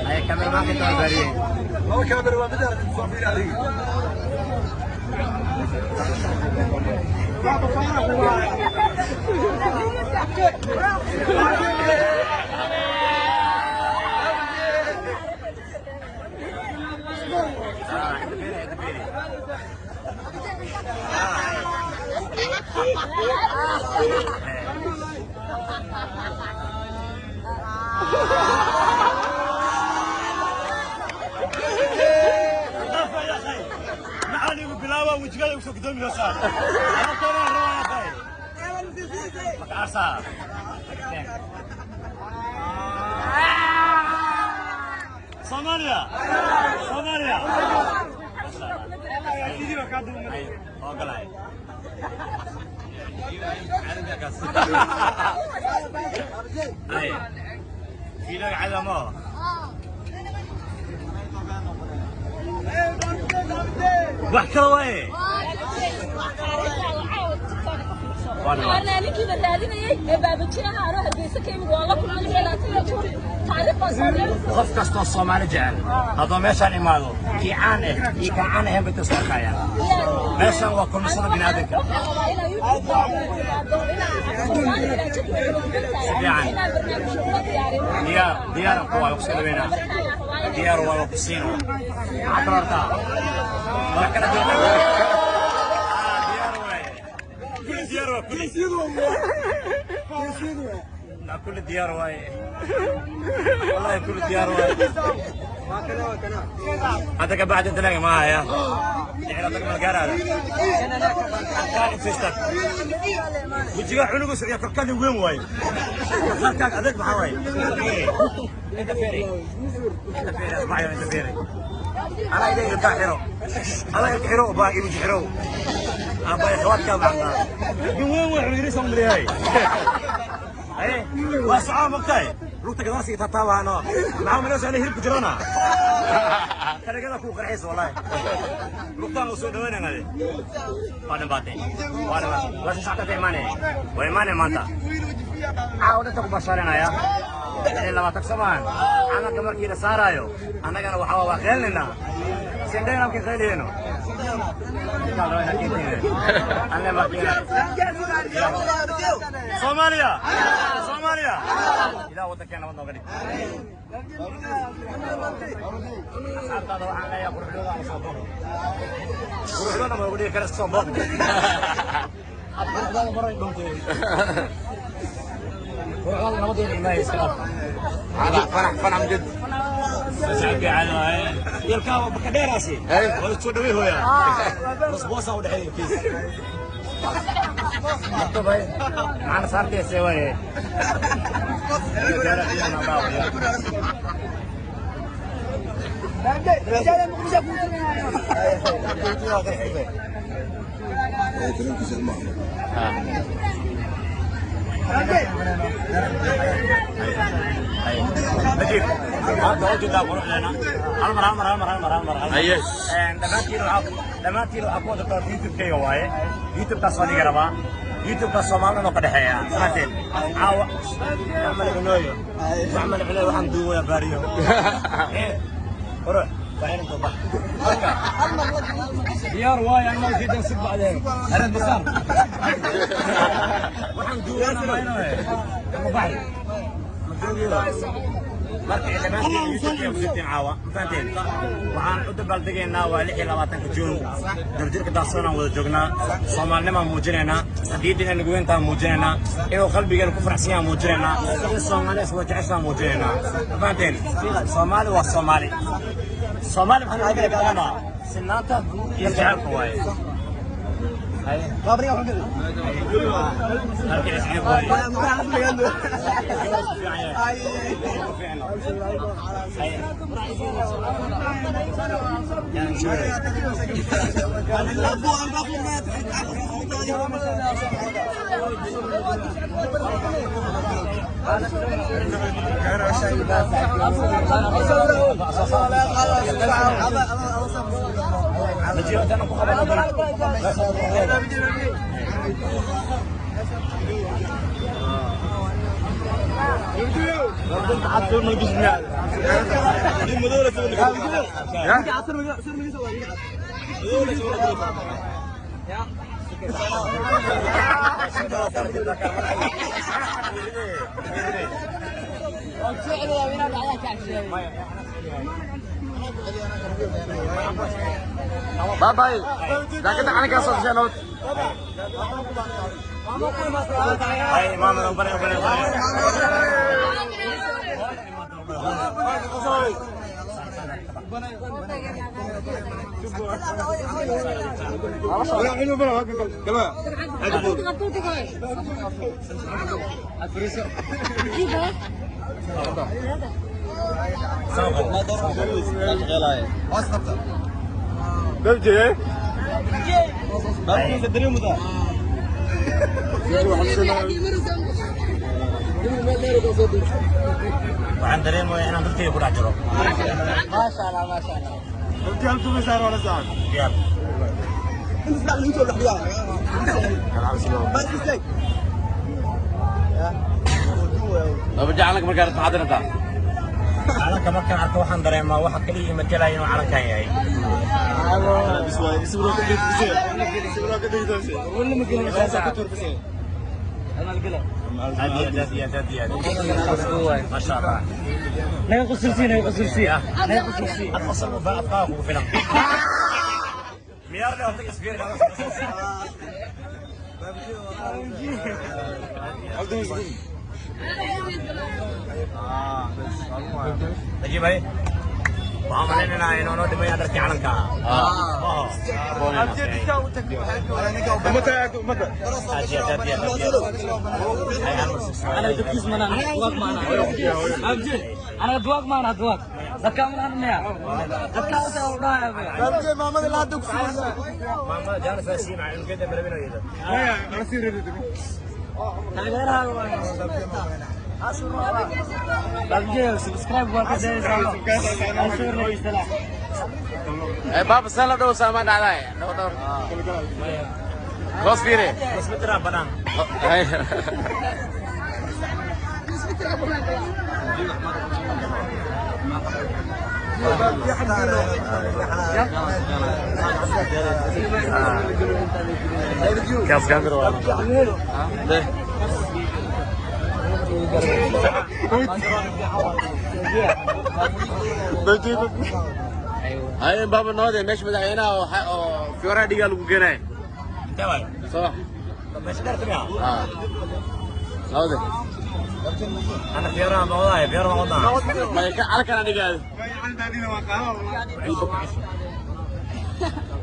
هاي كاميرا ما كنت بالي. هو كاميرا ما بدها تصور عليك. بابا فرح. معاني وبلاوة وجقاية وسوق دمي وصار. أنا كمان رواية متعصب. صوماليا صوماليا. في لك علامة. wax kale waaye. Waxaan ninkiiba raadinayay ee baabajinaha anoo Hargeysa ka imid waan la kulmay 26 taariikh baan soo dhigay. Qof kastoo Soomaali jecel hadduu meeshaan imaado kii caan ah iyo kaan caan ahayn bay ka soo arkayaan. Meeshaan waa kulmisada bini'aadanka. Waxaan rabaa inaan YouTube ku imaado inaan Soomaali ilaajadu ay Fiican. inaan barnaamijyo kula diyaarino. Diyaar diyaaran ku waa ku dhaweynaa. Diyaar waa ku siino. Maxaa kala hortaa? Wax kala duwan. Diyaar waaye. Kulli diyaar waa kulli. لا كل ديار واي والله كل ديار واي هذا كبعد انت لاقي معايا يعني هذا ما قال هذا كان فيستك وجيها عنق سريع كان وين واي كان هذاك معاي انت فيري انت فيري اسمعي انت فيري انا ايدي الكحرو انا الكحرو باقي وجحرو ابا اخواتك معنا وين وين يريسهم لي هاي ايه واسعة مقتاي لوقتك راسي تطاوع انا معاهم ناس انا هرب جرانا كان كذا كو قرحيس والله لوقتان وسو دوينا غادي وانا باتي وانا بس ساعتها ايماني وايماني مانتا عاودتك بشارنا يا إلا ما تكسبان أنا كمر كده سارايو أنا كان وحوا وخيلنا سندين أمكن خيلينو أنا باقي صوماليا صوماليا إذا ودك أنا والله غريب أصحاب هذا وحنا يا قرحلونا على صوبك قرحلونا ما يقول لي كرس صوبك أبغى مرة يدوم هذا فرح فرح من جد. يلقى بكدير راسي وتسوي هو يا بس بوسه ودحين كيس مكتوب هاي معنا صارت يا سوي نجيب هذا وجه ده بروح لنا هالمر هالمر هالمر هالمر هالمر أيه. Dhammaantiin waxaa ku wada doonta YouTube-kayga waaye YouTube-kaas waa dhiga rabaa YouTube-kaas Soomaalida noo ka dhexeeya saateen caawa axmed cunooyo axmed cunooyo waxaan duubayaa baariyo qurux waa inaan duuba marka diyaar waaye anaa ujeedaan si bacdeen arad basaar waxaan duubanaa maynooye ama baxri ma joogiyo marka dhammaantiin YouTube-ka ku caawa ma fahanteen waxaan u dabaaldegaynaa waa 26 Juun darjirka daahsoonaan wada joognaa Soomaalinimaan muujinaynaa qadiyadda nagu weyntaan muujinaynaa inuu qalbigeena ku faraxsan yahay muujinaynaa in Soomaali iswada jeceshaan muujinaynaa ma fahanteen Soomaali waa Soomaali Soomaali maxaan uga garanaa sinaanta iyo jacaylka waaye halkii isciib waaye Baabay jaakada calankaa soo gashay nabad. Ay, maama bane bane bane. Waxaan dareemayaa inaan dadkayga ku dhex jiro. Diyaar. Baabajey calanka markaa rabto maxaad dareemtaa? Calanka markaan arko waxaan dareemaa waxa kaliya i matalaya inuu calankan yahay. Aad iyo aad, aad iyo aad, aad iyo aad. Masha Allah. Naga qusulsii, naga qusulsii, naga qusulsii. Ad qosol ma afkaaga kugu filan. Miyaar leh horta isfiiri. Najiib hay. Waxaan malaynaynaa inuu noo dhimaya dharkii calanka. Oho. Aad iyo aad, aad iyo aad, aad iyo aad. Hay, hal mar sii. Anaga dadkiis manaan duwaag maana. Baabajey, anaga duwaag maana duwaag. Dadkaa manaan miya? Dadkaa wasa u dhahaya miya? Maama jaanis waa sii macay ujeeda malabinayo. Taageeraha waa. Baabajey, subscribe waa ka dayaysaa. Sawir la isla. Ee baaba saan la dhow saamaan dhacdaay. Dhowr dhowr. Hoos fiiri. Bas mitiraa banaan. Hay. Kaas kaamira waa. Hay baaba noode meesha madaxweynaha oo oo fiyooraha dhigaa lagu geenay. Intee waay? Soo. Meesha dheerta miyaa? Ah. Noode. Ana fiyooraha ma wadaaya, fiyoora ma wadaa. Ma ka calankan dhigaa.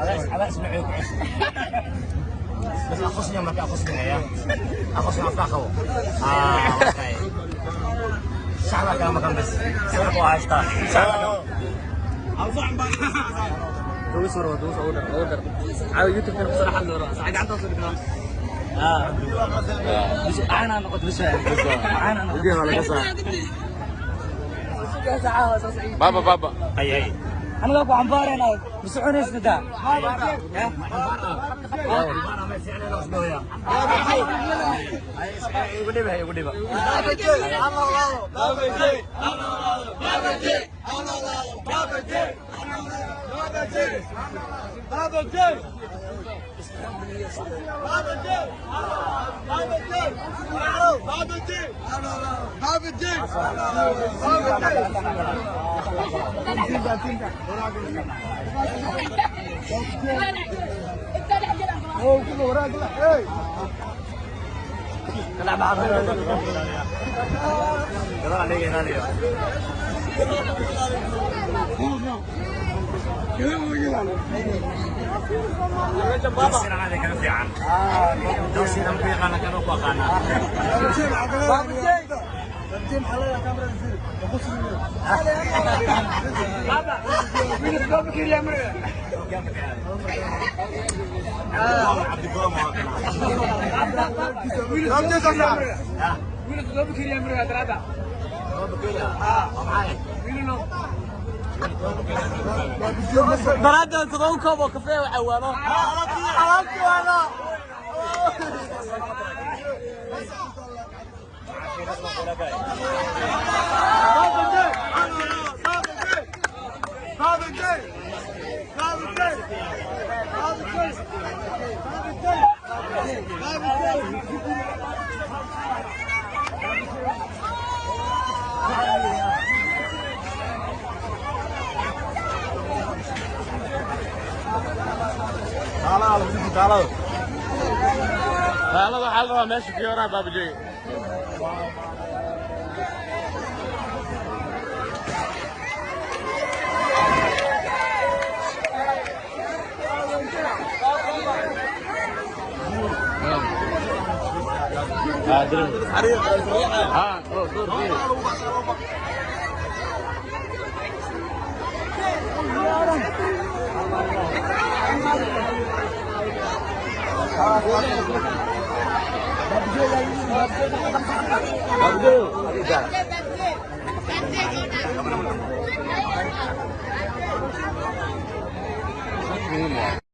Adaa ismacii ku cesho. Bas aqosniya marka aqosninaya. Aqosni afkaa qabo. Ah, okay. Shacbaa kala maqan bas. Sawirka waa haystaa. Shacbaa kala. Duus war duus order order. Caawa YouTube kan kusoo dhaxal doona. Saacad gacanta soo dhigna. Ah. Bis ana noqot bis. Ana noqot. Baaba baaba. Hay hay. Anaga ku cambaarayna ma soconaysa daa. Igu dhiba, igu dhiba. Gadaal dhiga ilaaliyo. Dugsigan caadi kaga fiican. Dugsigan ku yaqaana kan ku aqaana. Cabdi Goom waa kana. Daraadda todoba koob oo kafee waxa waano. Taalada. Taalada waxaa la rabaa meesha Fiyooraha Baabajey. ها دور دور.